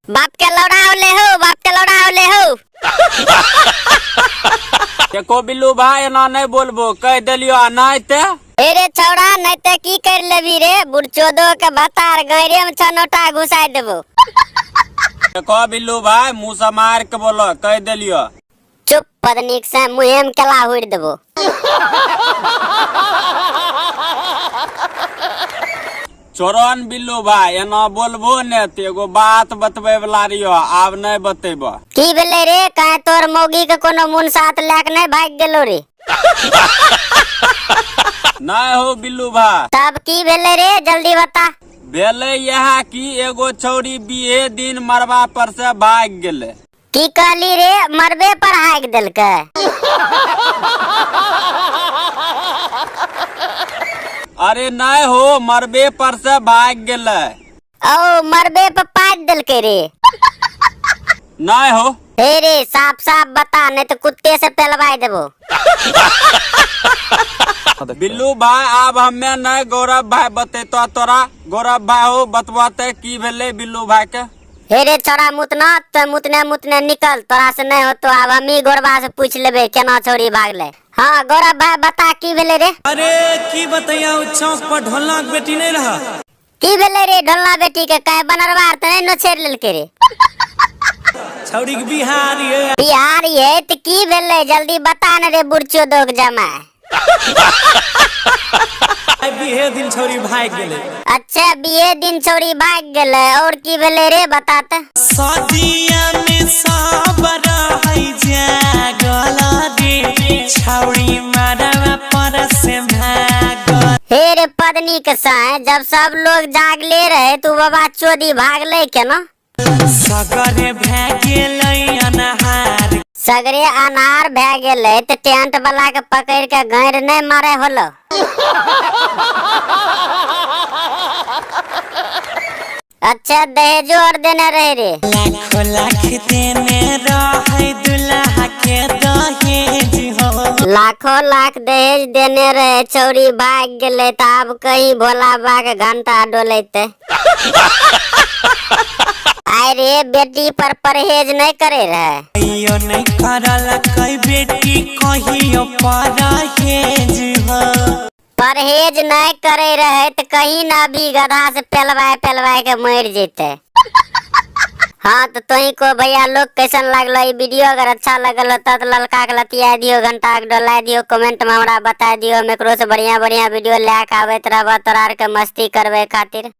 बाप के लौड़ा होले हो, बाप के लौड़ा होले हो। देखो बिल्लू भाई, एना नहीं बोलबो, कह देलियो आ नहीं ते। हे रे छौड़ा, नहीं ते की कर लेबी रे? बुढ़चोदो के भतार गैरे में छनोटा घुसाई देबो। देखो बिल्लू भाई, मुंह से मार के बोलो, कह देलियो। चुप पदनीक से मुहे में केला हुड़ देबो। चोरन बिल्लू भाई, एना बोलबो ने ते एगो बात बतबै वाला रहियो, आब नहीं बतेबो। की भेलै रे? काहे तोर मौगी के कोनो मुन साथ लए के नहीं भागि गेलो रे? नहीं हो बिल्लू भाई। तब की भेलै रे, जल्दी बता। भेलै यह कि एगो छौड़ी बीहे दिन मरबा पर से भागि गेलै। की कहली रे? मरबे पर हाक देलकै? अरे नहीं हो, मरबे पर से भाग गेलै। ओ मरबे पर पाट देलकै रे? नहीं हो। हे रे, साफ साफ बता, नहीं तो कुत्ते से पेलवाई देबो। बिल्लू भाई, आब हमे नहीं, गौरव भाई बतेतो तोरा। गौरव भाई हो, बतबते की भेलै बिल्लू भाई के। हे रे छोरा मुतना, तो मुतने मुतने निकल, तोरा से नहीं होतो। आब हमही गौरवा से पूछ लेबे केना छौड़ी भागले। हाँ गौरव भाई, बता की भेलै रे? अरे की बतैया, उ चौक पर ढोलना के बेटी नहीं रहा? की भेलै रे ढोलना बेटी के? काहे बनरवार त नहीं नोछेर लेलकै रे? छौड़ी के बिहार ये। बिहार ये त की भेलै, जल्दी बता न रे बुढ़चो दोग जमा। आइ बिहे दिन छौड़ी भागि गेलै। अच्छा, बिहे दिन छौड़ी भागि गेलै, और की भेलै रे, बता त। सदिया में सब रहै जागल रे, छौड़ी मरवा पर से भागल। हे रे पदनी के साए, जब सब लोग जागले रहे तू बाबा चोदी भागले केना? सगरे भए गेलै अन्हार। सगरे अनार भए गेलै त टेंट वाला के पकड़ के गैर नहीं मारे होलो? अच्छा, दहेजो और देने रहे रे? लाखों लाख देने रहै दुल्हा के दहेज हो। लाखों लाख दहेज देने रहे, छौड़ी भाग गेलै त आब कहीं भोला बा के घंटा डोलैते। आय रे, बेटी पर परहेज नहीं करे रहे? कहियो नहीं करल कई बेटी कहियो परहेज हो। परहेज नहीं करे रहे त कहीं ना अभी गधा से पेलवाए पेलवाए के मर जेते। हाँ तो तोही को भैया लोग कैसन लागलो ई वीडियो? अगर अच्छा लगल होता तो ललका के लतिया दियो, घंटा के डोला दियो, कमेंट में हमरा बता दियो। हम एकरो से बढ़िया बढ़िया वीडियो ले के आबैत रहब तोरा आर के मस्ती करबे खातिर।